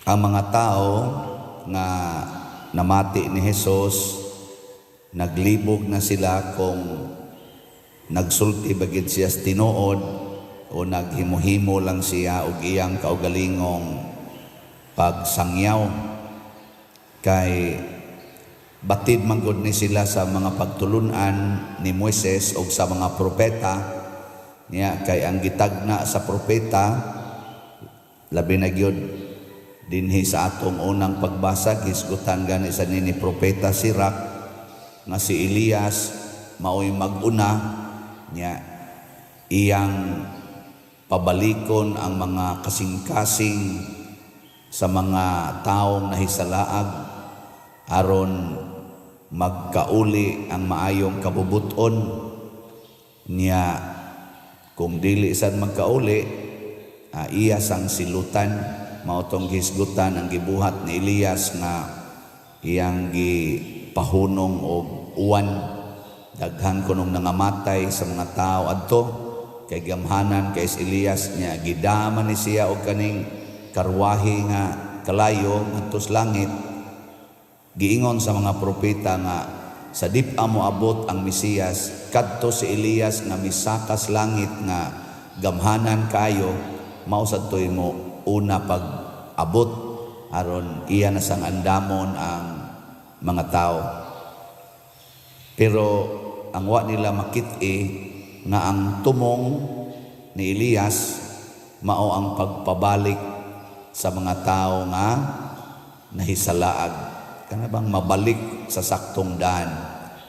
Ang mga tao nga namati ni Jesus, naglibog na sila kung nagsulti ba gid siya sa tinuod o naghimo-himo lang siya og iyang kaugalingong pagsangyaw, kay batid man gud ni sila sa mga pagtulunan ni Moises o sa mga propeta niya, kay ang gitagna sa propeta, labi na gyud dinhi sa atong unang pagbasa, hisgutan gani sa ni Propeta Sirach nga si Elias maoy mag-una niya, iyang pabalikon ang mga kasing-kasing sa mga taong nahisalaag aron magkauli ang maayong kabubuton niya. Kung dili sad magkauli, iya sang silutan. Mao tong hisgutan ang gibuhat ni Elias nga iyang gipahunong og uwan. Daghan kunong nangamatay sa mga tao adto kay gamhanan kay si Elias niya. Gidama ni siya og kaning karwahe nga kalayo ngadto sa langit. Giingon sa mga propeta nga sa dip-a moabot ang Mesiyas, kadto si Elias nga misakas langit nga gamhanan kayo, mao sad to'y mo una pag abot aron iya na sang andamon ang mga tao. Pero ang wa nila makit-i nga ang tumong ni Elias mao ang pagpabalik sa mga tao nga nahisalaag, kana bang mabalik sa saktong daan.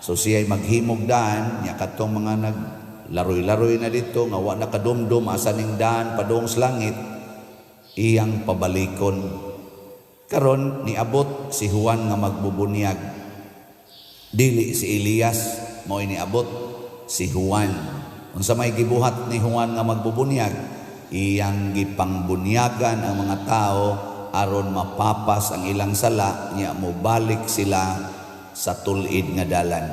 So siya'y maghimog daan niya katong mga nag laroy-laroy na dito nga wa nakadumdum asa ning daan padung sa langit, iyang pabalikon. Karon niabot si Juan nga magbubunyag. Dili si Elias mao niabot, si Juan. Unsa may gibuhat ni Juan nga magbubunyag? Iyang gipangbunyagan ang mga tao aron mapapas ang ilang sala nya mobalik sila sa tul-id nga dalan.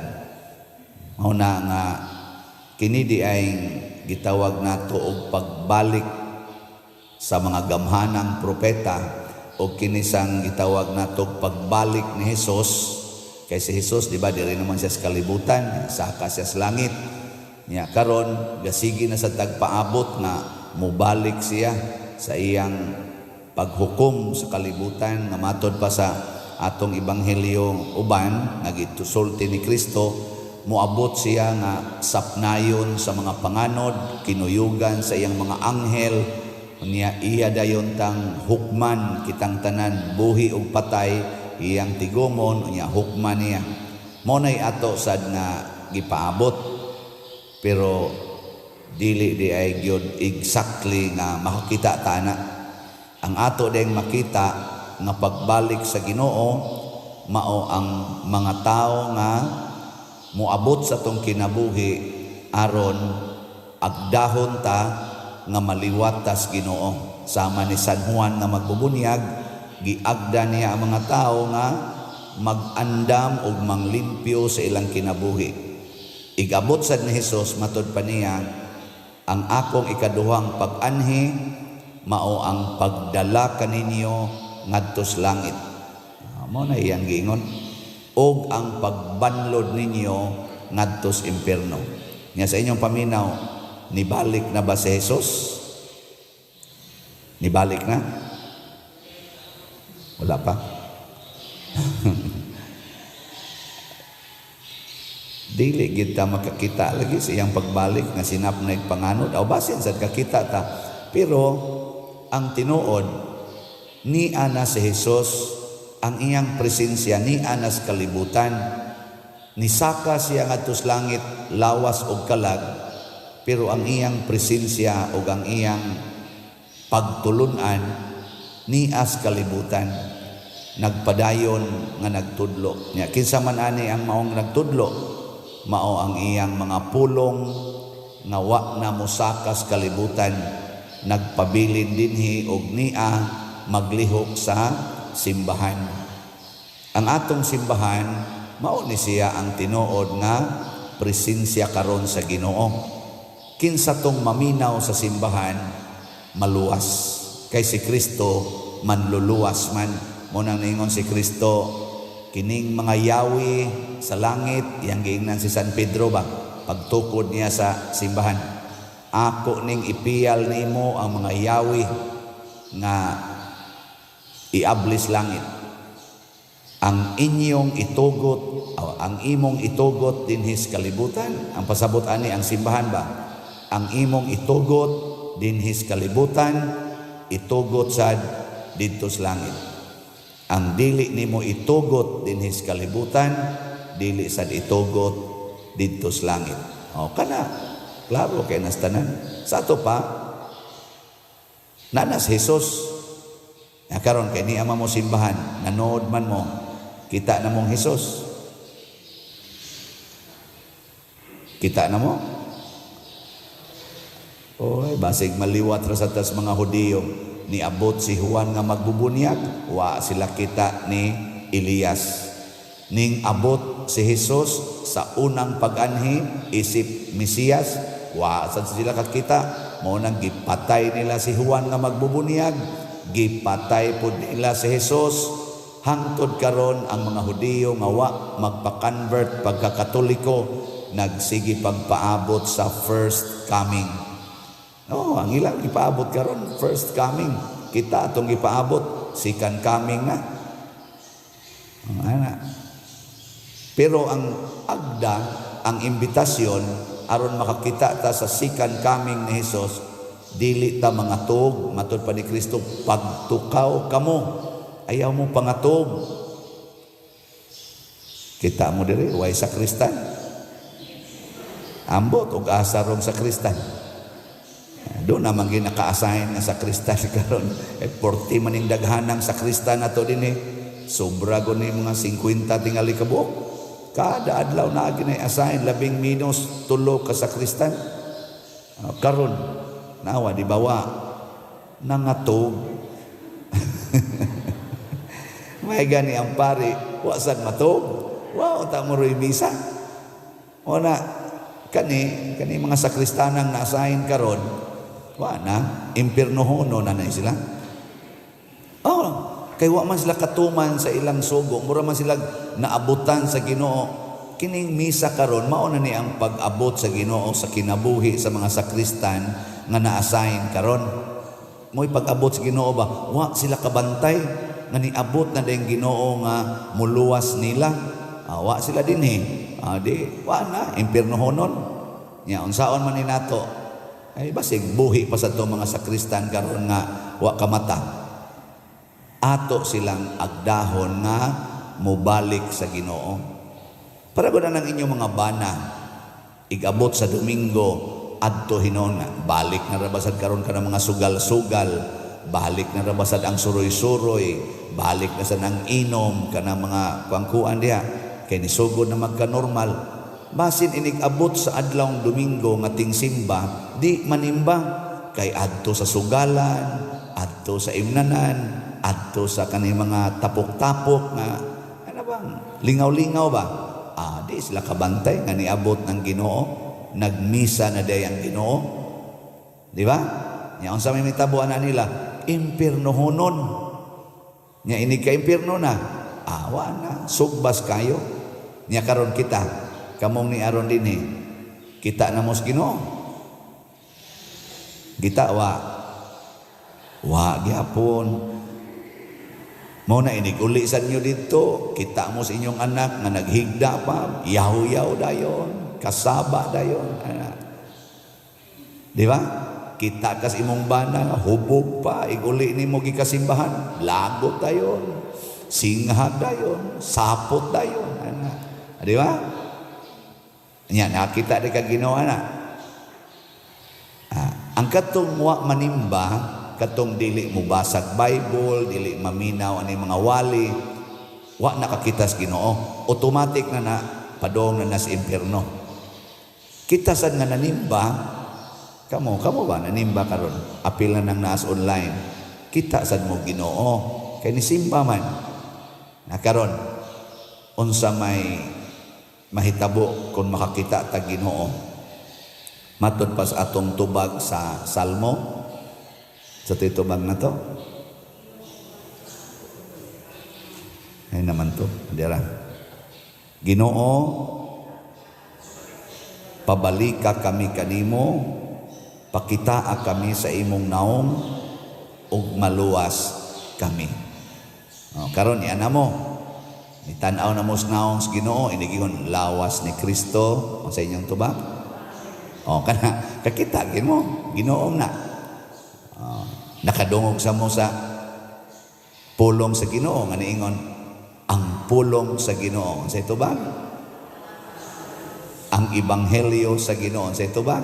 Mao na nga kini di ay gitawag nato og pagbalik sa mga gamhanang propeta o kini sang gitawag nato og pagbalik ni Hesus, kay si Hesus, di ba, diri naman siya sa kalibutan, saka siya sa langit niya. Karon gasigi na sa tagpaabot nga mobalik siya sa iyang paghukom sa kalibutan nga matod pa sa atong ebanghelyo uban nga gitusulti ni Kristo, moabot siya nga sapnayon sa mga panganod, kinuyugan sa iyang mga anghel niya. Iya dayon tang hukman kitang tanan, buhi ug patay, iyang tigumon niya, hukman niya. Mao nay ato sad nga gipaabot, pero dili di ay gyud exactly nga makakita ta ana. Ang ato ding makita nga pagbalik sa Ginoo mao ang mga tao nga moabot sa tong kinabuhi aron agdahon ta nga maliwat tas Ginoo. Sama ni San Juan nga magbubunyag, giagda niya ang mga tao nga mag-andam ug manglimpyo sa ilang kinabuhi. Igabot sad ni Hesus, matod pa niya, ang akong ikaduhang pag-anhi mao ang pagdala kaninyo ngadto sa langit. Mao na iyang giingon, og ang pagbanlod ninyo ngadto sa impierno. Nya sa inyong paminaw, nibalik na ba si Jesus? Nibalik na? Wala pa? Dili gid ta makakita lagi sa iyang pagbalik nga sinap na panganod aw basin sad kakita ta. Pero ang tinuod, ni ana si Jesus, ang iyang presensya ni ana sa kalibutan. Nisaka siya ngadto sa langit lawas og kalag, pero ang iyang presensya ug ang iyang pagtulunan nias kalibutan, nagpadayon nga nagtudlo niya. Kinsa man ani ang maong nagtudlo? Mao ang iyang mga pulong nga wa na mosakas kalibutan, nagpabilin dinhi og nia maglihok sa simbahan. Ang atong simbahan mao ni siya ang tinuod nga presensya karon sa Ginoo. Kinsa tong maminaw sa simbahan, maluwas, kay si Kristo Manluluwas man. Mao nang ningon si Kristo, kining mga yawi sa langit, yang giingnan si San Pedro ba, pagtukod niya sa simbahan, "Ako ning ipiyal nimo ang mga yawi nga iablis langit. Ang inyong itugot, oh, ang imong itugot dinhis kalibutan," ang pasabot ani ang simbahan ba, "ang imong itugot dinhis kalibutan, itugot sad didto sa langit. Ang dili nimo itugot dinhis kalibutan, dili sad itugot didto sa langit." Oh, kana klaro kay nas tanan. Sa ato pa nanas Jesus na karon kay niya mo simbahan, nanood man mo, kita na mong Jesus. Kita na mo. Oy, basig maliwat ra sa tas mga Hudiyo. Niabot si Juan nga magbubunyag, wa sila kita ni Elias. Ning abot si Jesus sa unang pag-anhi isip Mesiyas, wa sad sila kakita. Mao nang gipatay nila si Juan nga magbubunyag, gipatay pud nila si Jesus. Hangtod karon ang mga Hudiyo nga wa magpa-convert pagka-Katoliko nagsige pagpaabot sa first coming. No, ang ilang ipaabot karon first coming. Kita atong ipaabot second coming na. Ana. Pero ang agda, ang imbitasyon aron makakita ta sa second coming ni Jesus, dili ta mangatog, matud pa ni Kristo, "Pagtukaw kamo, ayaw mo pangatog." Kita mo diri way sakristan. Ambot og asa rong sakristan. Doon naman ginaka-assign nga sakristan karon. Eh, 40 maning daghanang sakristan nato din eh. Sobra ko ni mga 50 tingali kabuok. Kada adlaw na ginay assign labing minus tulo ka sakristan. Karon nawa di bawa nangatog. May gani ang pari, wa sad matog. Wa ta mo roy misa. O na kani kani mga sakristanang na-assign karon, wa na impiernohono na na sila. Oh, kay wa man sila katuman sa ilang sugo, mura man sila naabutan sa Ginoo. Kining misa karon mao na ni ang pag-abot sa Ginoo sa kinabuhi sa mga sakristan nga na-assign karon. Mo'y pag-abot sa Ginoo ba? Wa sila kabantay nga niabot na din Ginoo nga muluwas nila. Wa sila din eh. Di wa na impiernohonon. Nya unsaon man ni nato? Ay basig buhi pa sa to mga sakristan karon nga wa kamata. Ato silang agdahon nga mobalik sa Ginoo. Para gud ang inyong mga bana igabot sa Domingo adto hinon nga balik na ra basad karon ka mga sugal-sugal, balik na ra basad ang suroy-suroy, balik na sad ang inom kana mga kuangkuan diha kay nisugod na magka-normal. Basin inig abot sa adlawng Domingo nga tingsimba, di manimba kay adto sa sugalan, adto sa imnanan, adto sa kani mga tapok-tapok nga ano bang lingaw-lingaw ba? Di sila kabantay nga niabot ng Ginoo, nagmisa na day ang Ginoo. Di ba? Nya unsa may mitabuan na nila? Impiernohonon. Nya inig ka impierno na, awa na, sugbas kayo. Nya karon kita, kamong ni aron dinhi, kita na mo sa Ginoo. Kita wa. Wa gyapon. Mao na inig uli sa inyo dito, kita mo sa inyong anak nga naghigda pa, yaw-yaw dayon, kasaba dayon. Ana. Di ba? Kita kas imong bana, hubog pa, iguli nimo gikasimbahan, lagot dayon, singhag dayon, sapot dayon. Ana. Di ba? Nya nakita di ka Ginoo na. Ang katong wa manimba, katong dili mo basag Bible, dili maminaw ani mga wali, wa nakakita sa Ginoo. Automatic na na padong na nas impierno. Kita sad nga nanimba, kamo, kamo ba nanimba karon? Apil na nang naas online. Kita sad mo Ginoo kay nisimba man. Na karon unsa may mahitabo kung makakita ta Ginoo? Matod pa sa atong tubag sa Salmo, sa titubag na to. Ay naman to, dira. Ginoo, pabalika kami kanimo, pakitaa kami sa imong naong, ug maluwas kami. Oh, karon yan na mo. Ni-tan-aw na mo sa naong sa Ginoo, inigingon lawas ni Kristo sa inyong tubag. Oh, kana kakita gid mo, Ginoo na. Oh, nakadungog sa mo sa pulong sa Ginoo nga niingon ang pulong sa Ginoo sa tubag. Ang ebanghelyo sa Ginoo sa tubag.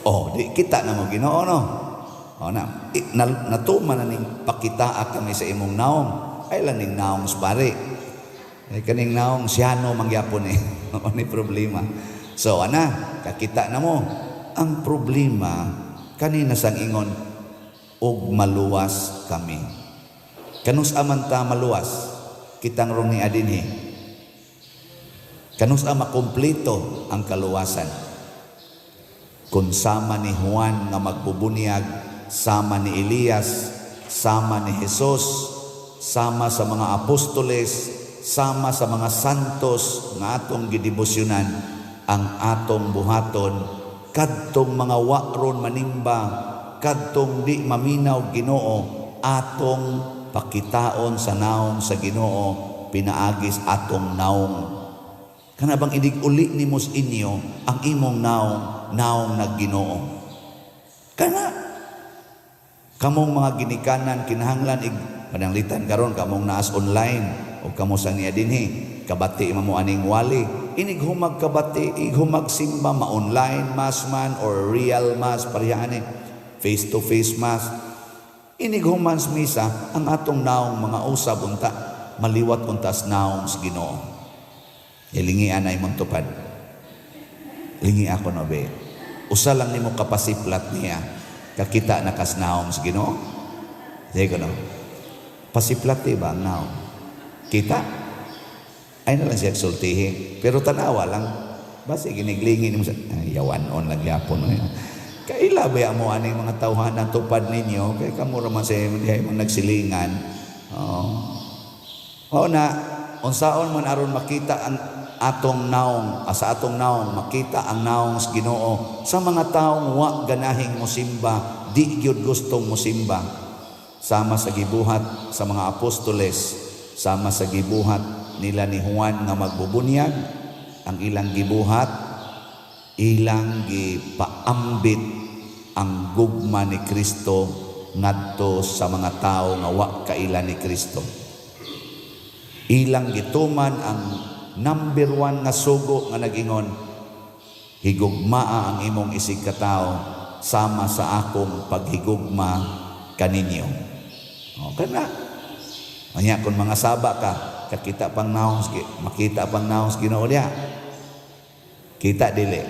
Oh, di kita na mo Ginoo, no. Oh na, natuman na ning pakitaa kami sa imong naong. Ay lang ning naong sa pare. Ay kaning naong siyano mangyapon eh. Mao ni problema. So ana, kakita na mo. Ang problema kanina sang ingon og maluwas kami. Kanus man ta maluwas? Kitang rong ni adinhi. Kanus makumpleto ang kaluwasan? Kung sama ni Juan nga magbubunyag, sama ni Elias, sama ni Jesus, sama sa mga apostoles, sama sa mga santos nga atong gidebosyonan, ang atong buhaton, kadtong mga waron manimba, kadtong di maminaw Ginoo, atong pakitaon sa naong sa Ginoo pinaagis atong naong. Kana bang inig uli nimo sa inyo ang imong naong, naong nagginoo. Kana kamong mga ginikanan kinahanglan ig pananglitan karon kamong naas online o kamo sa niya dinhi kabati mo aning wali, inig humag kabati, ig humag simba, ma online mass man or real mass, pareha ani, face to face mass. Inig human sa misa, ang atong naong mga usab unta maliwat untas naong sa Ginoo. Ilingian ay mong tupad. Lingi ako no be. Usa lang nimo kapasiplat niya. Kakita na kas naong sa Ginoo. Sige ko no. Pasiplat di ba ang naong? Kita? Ay na lang siya sultihi. Pero tanawa lang. Basi giniglingi nimo sa ay, yawan on lang yapon. Kaila ba mo aning mga tawhanan tupad ninyo? Kay kamo ra man sa dihay mong nagsilingan. Oo. Oo na, unsaon man aron makita ang atong naong, sa atong naong makita ang naong sa Ginoo sa mga taong wa ganahing mosimba, di gyud gustong mosimba, sama sa gibuhat sa mga apostoles, sama sa gibuhat nila ni Juan nga magbubunyag. Ang ilang gibuhat, ilang gipaambit ang gugma ni Kristo ngadto sa mga tawo nga wa kaila ni Kristo. Ilang gituman ang number 1 nga sugo nga nag-ingon, higugmaa ang imong isig katawo sama sa akong paghigugma kaninyo. O, kana. Anya kung mga saba ka, kakita pang naong, makita pang naong Ginoo diha. Kita dili.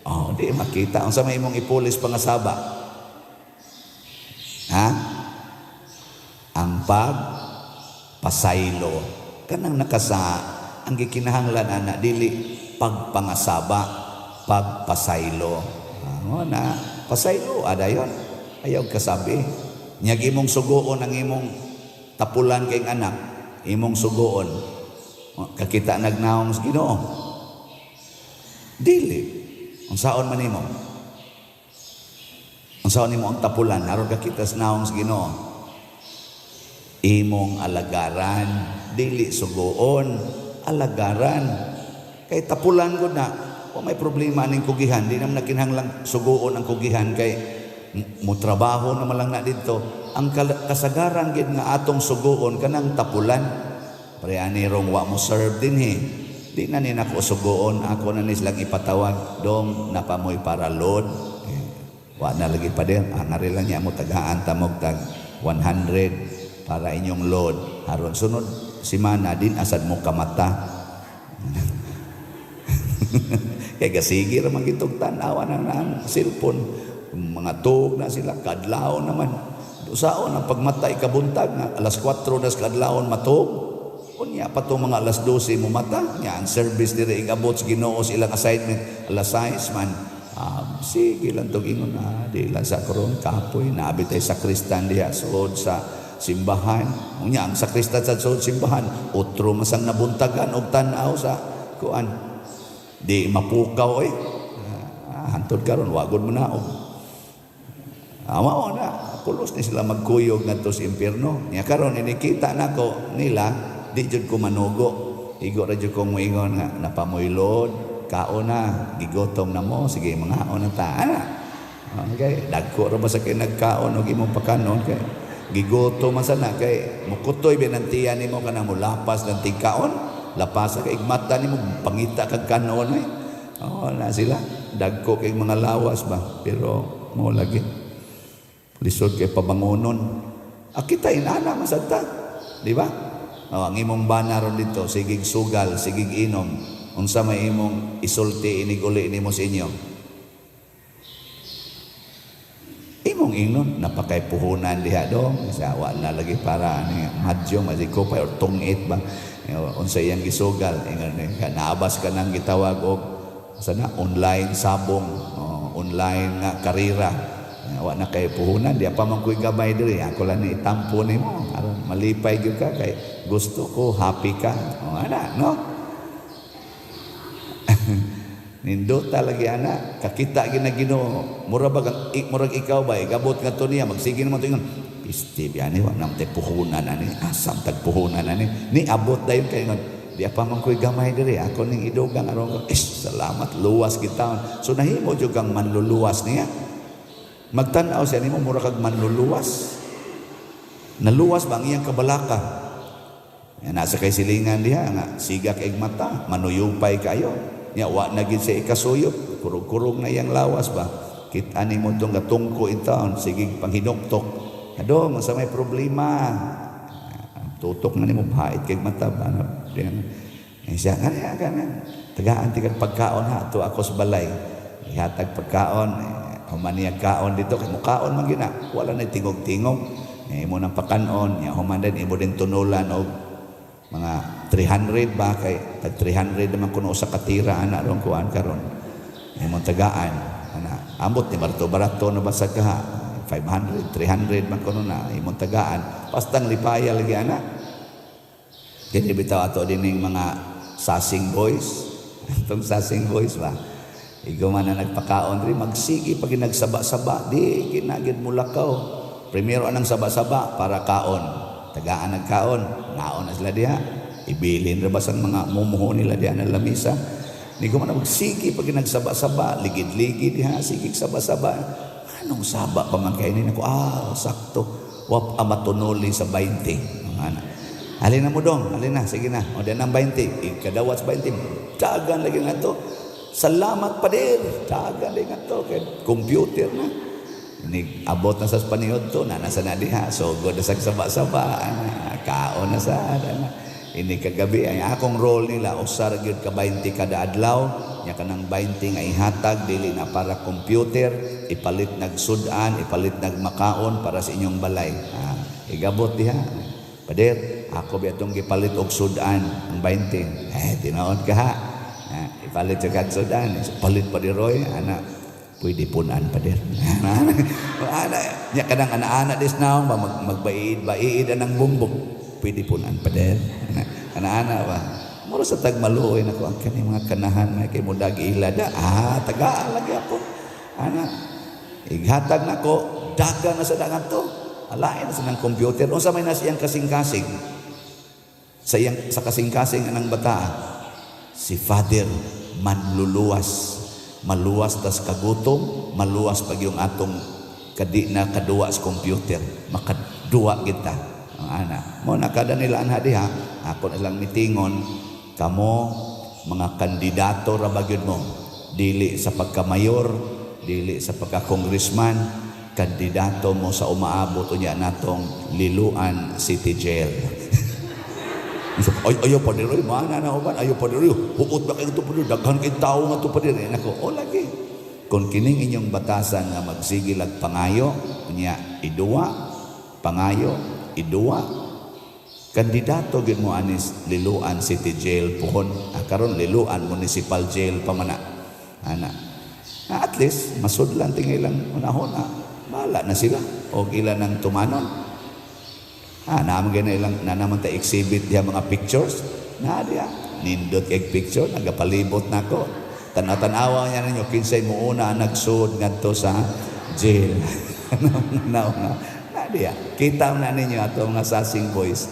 Oh, di makita. Unsa may imong ipulis pang saba? Ha? Ang pag pasaylo. Kanang nakasa ang gikinahanglan ana dili pagpangasaba, pagpasaylo. Ah, na pasaylo adayon. Ayaw kasabi. Nyag imong sugoon ang imong tapulan kay anak, imong sugoon. Kakita nagnaong sa Ginoo. Dili. Unsaon man nimo? Unsaon nimo ang tapulan aron kakita sa naong sa Ginoo? Imong alagaran, dili sugoon, alagaran. Kay tapulan gud na, wa may problema aning kugihan, di naman nakinahanglang sugoon ang kugihan kay mo trabaho na malang na didto. Ang kasagaran gid nga atong sugoon kanang tapulan. Pre ani rong wa mo serve dinhi. Di na ni nako sugoon, ako na ni silang ipatawag dong napamoy para load. Wa na lagi pa din, angari lang niya mo tagaan tamog tag 100 para inyong load. Haron sunod simana din asad mo kamata. Kay gasigi ra man gitog tan-awa na ang cellphone. Mga tuog na sila, kadlawon naman. Usaon ang pagmatay kabuntag nga alas 4 das kadlawon matuog. Unya pa to mga alas 12 mo mata. Nya ang service diri igabot sa Ginoo sa ilang assignment alas 6 man. Sige lang tog ingon na di lang sa karon kapoy naabi tay sa kristan diha suod sa simbahan. Unya ang sakristan sa simbahan, otro masang nabuntagan og tan-aw sa kuan. Di mapukaw oy. Ah, hantod karon wa gud mo naog. Ah, mao na, pulos ni sila magkuyog ngadto sa impierno. Nya karon inikita nako nila, di jud ko manugo. Igo ra jud ko moingon nga napamoylod, kaon na, gigotom na mo, sige mangaon na ta. Ana. Okay, dagko ra ba sa kay nagkaon og imong pakanon kay gigotom man sana kay mukutoy binantiyan nimo kanang mulapas ng tigkaon, lapas kay igmata nimo pangita kag kanon eh. Oh, na sila dagko kay mga lawas ba, pero mo lagi lisod kay pabangonon. Ah, kita inana masad ta, di ba? Oh, ang imong bana ron dito, sigig sugal, sigig inom, unsa may imong isulti inig uli nimo sa inyo? Imong ingnon napakay puhunan diha dong sa wa na lagi para ani madyo mazikopay or tungit ba, unsa iyang gisugal, ingon ka naabas ka nang gitawag og sana online sabong, oh, online nga karera. Wa na kay puhunan diha pa man koy gamay diri, ako lang ni itampo nimo aron malipay gyud ka kay gusto ko happy ka. Oh, ana no. Nindota lagi ana, kakita gid na Ginoo. Mura ba kang murag ikaw ba gabot nga to niya magsige naman to ingon. Piste biani wa nam tay puhunan ani, asam tag puhunan ani. Ni abot dayon kay ingon, di pa man koy gamay diri, ako ning idugang aron ko. Is salamat luwas kita. So nahimo jud kang manluluwas niya. Magtan-aw siya nimo mura kag manluluwas. Naluwas ba ang iyang kabalaka? Yan, nasa kay silingan diha nga siga kay mata, manuyupay kayo. Nya wa na gid siya ikasuyop, kurog-kurog na iyang lawas ba. Kita nimo tong gatungko in town, sige panghinuktok. Adong sa may problema. Tutok na nimo pait kay mata ba. Eh, siya nga kana. Tagaan ti kag pagkaon ha to ako sa balay. Ihatag pagkaon, human niya kaon dito kay mukaon man gina. Wala na tingog-tingog. Eh, imo nang pakanon, nya human din imo din tunulan og mga 300 ba kay tag 300 naman kuno sa katira ana ron kuan karon imong tagaan ana ambot ni barato barato na basag ka ha 500 300 man kuno na imong tagaan pastang lipaya lagi ana. Kini bitaw ato dining mga sasing boys, atong sasing boys ba igo man na nagpakaon diri magsige pag nagsaba-saba di ginagid mulakaw. Primero anang saba-saba para kaon, tagaan nagkaon, naon na sila diha, ibilin ra basang mga mumuho nila diha na lamisa. Ni ko man magsige pag nagsaba-saba, ligid-ligid diha, sige saba-saba. Anong saba pa man kay ni nako, ah, sakto. Wap amatunuli sa 20. Mga ana. Alin na mo dong, alin na, sige na. O diyan ang 20, ikadawat sa 20. Dagan lagi nga to. Salamat pader, dagan lagi nga to kay computer na. Ni abot na sa panihod to, na nasa na diha, so god na sa saba-saba, kaon na sa ana. Ini kagabi ay akong role nila usar gyud ka 20 kada adlaw, nya kanang 20 nga ihatag dili na para computer, ipalit nag-sudan, ipalit nagmakaon para sa inyong balay. Ah, igabot diha. Pader, ako biya tong gipalit og sudan ang 20. Eh, tinuod ka ha. Ah, ipalit sa kag sudan, palit pa di Roy, ana. Pwede punan pa din. Ana, nya kanang ana-ana dis naong ba magbaid-baid anang bumbong. Pwede punan pa din. Ana-ana ba. Mura sa tagmaluoy nako ang kani mga kanahan may kay mudag ila da. Ah, tagaan lagi ako. Ana, ighatag nako, daga na sa dagan to. Alain na sa nang computer. Unsa may nasa iyang kasing-kasing? Sa iyang sa kasing-kasing anang bata. Si Father manluluwas. Maluwas tas kagutom, maluwas pag yung atong kadi na kaduwa sa computer. Makaduwa kita. Ang ana. Mo na kada nila anha diha, ako na lang mitingon, kamo mga kandidato ra ba gyud mo. Dili sa pagkamayor, dili sa pagka-congressman, kandidato mo sa umaabot unya natong Liloan City Jail. So, ay, ayaw pa diri, mana na uban, ayaw pa diri, huot ba kayo ito pa diri, daghan kay tao nga ito pa diri. Nako, o lagi. Kung kining inyong batasan nga magsigil ag pangayo, unya iduwa, pangayo, iduwa, kandidato gid mo anis Liloan City Jail pohon. Ah, karon Liloan Municipal Jail pa man na. Ana. Ah, at least masudlan tingay lang unahon na. Bahala na sila og ila nang tumanon. Ah, naman gani ilang na naman ta exhibit diha mga pictures. Na diha nindot kay picture nagapalibot nako. Tan-aw niya ninyo kinsay muuna ang nagsud ngadto sa jail. Na na na diha. Kita na ninyo ato mga sasing boys.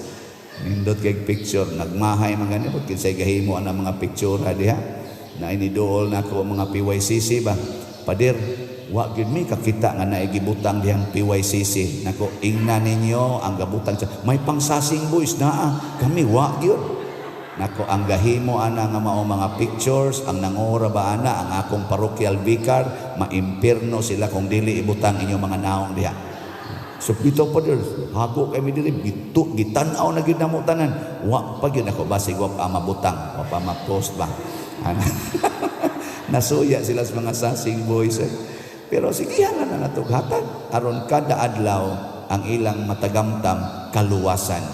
Nindot kay picture, nagmahay man gani pud kinsay gahimo ang mga picture diha. Na iniduol nako mga PYCC ba. Pader, wa gyud mi kakita nga naay gibutang dihang PYCC. Nako, ingna ninyo ang gabutang sa may pangsasing boys naa, kami wa gyud. Nako, ang gahimo ana nga mao mga pictures, ang nangora ba ana ang akong parochial vicar, maimpirno sila kung dili ibutang inyong mga naong diha. So bitaw, pader, hago kay mi diri, gitu gitan-aw na gyud namo tanan. Wa pa gyud. Ako, basig wa pa mabutang, wa pa ma-post ba. Ana. Nasuya sila sa mga sasing boys. Eh. Pero sigihan na na hatag aron kada adlaw ang ilang matagamtam kaluwasan.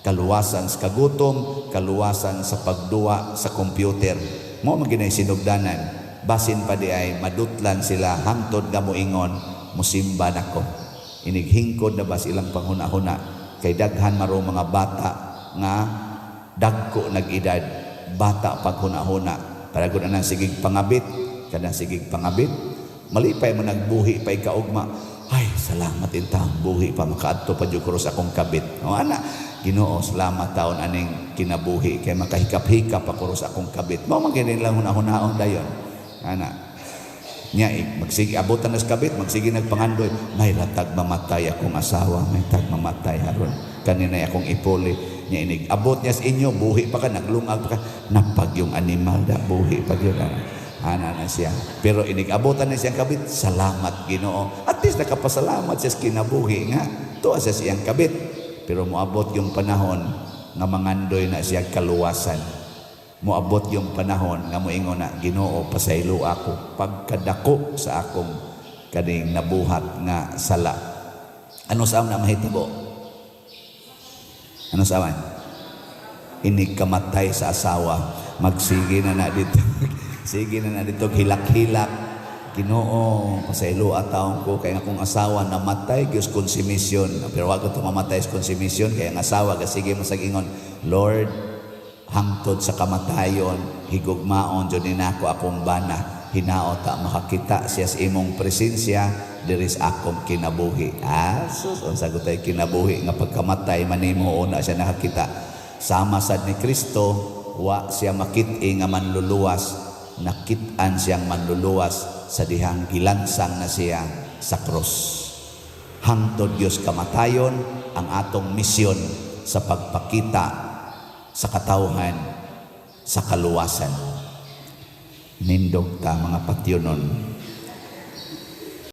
Kaluwasan sa kagutom, kaluwasan sa pagduwa sa computer. Mao man ginay sinugdanan. Basin pa di ay madutlan sila hangtod nga moingon, "Musimba nako." Inighingkod na ba silang panghuna-huna kay daghan maro mga bata nga dagko nag-edad, bata paghuna-huna. Para gud anang sigig pangabit, kanang sigig pangabit, malipay mo nagbuhi pa ikaugma. "Ay, salamat intang buhi pa, makaadto pa jud ko sa akong kabit." O ana, "Ginoo, salamat taon aning kinabuhi kay makahikap-hikap ako sa akong kabit." Mao man gini lang hunahunahon dayon. Ana. Nya eh, magsige abutan na sa kabit, magsige nagpangandoy, "May ratag mamatay akong asawa, may tag mamatay haron. Kanina akong ipuli." Nya inig abot niya sa inyo, buhi pa ka, naglungag pa ka, napag yung animal da, buhi pa gyud ana. Ana na siya. Pero inig abutan na siyang kabit, "Salamat Ginoo." At least nakapasalamat siya sa kinabuhi nga. Tuwa siya siyang kabit. Pero moabot yung panahon nga mangandoy na siya kaluwasan. Moabot yung panahon nga moingon na, "Ginoo, pasaylo ako pagkadako sa akong kaning nabuhat nga sala." Ano sa na mahitabo? Ano sa aman? Inig kamatay sa asawa, magsige na na dito. Sige na na dito, hilak-hilak. "Ginoo, pasaylo taon ko kay akong asawa namatay gyud konsumisyon." Pero wag ko mamatay sa konsumisyon kay ang asawa gasige masagingon, "Lord, hangtod sa kamatayon, higugmaon jud nako akong bana. Hinaot ta makakita siya sa imong presensya diri sa akong kinabuhi." Ah, sus, unsa gutay kinabuhi nga pagkamatay manimo una siya nakakita. Sama sad ni Kristo, wa siya makit-i nga manluluwas, nakit-an siyang manluluwas sa dihang gilansang na siya sa krus. Hangtod Dios kamatayon ang atong misyon sa pagpakita sa katawhan sa kaluwasan. Nindog ta, mga patyonon.